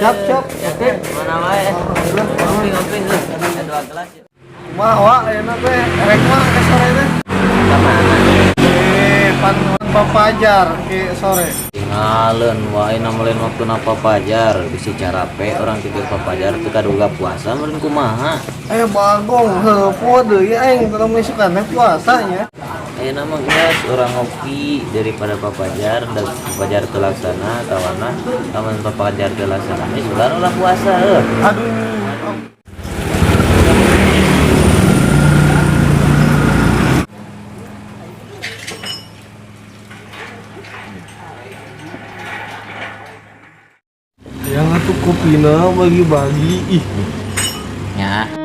Siap, siap. Oke. Mana wae. Ngopi ngopi tuh. Ada dua gelas. Kumaha wa ayeuna teh rek mah ke sore teh? Ka mana? Eh, pan papajar ke sore. Tinggalin wae namelin waktu napa pajar bisi carape orang tidur papajar teu kaduga puasa meureun kumaha. Eh bagong heuh poe deui aing teu misukan teh puasanya. Ayeuna mah geus urang ngopi daripada papajar da papajar teu laksana tawana lamun papajar teu laksana geus ulah ulah puasa heuh. Aduh. Yang atuh kopina bagi-bagi ih. Nya.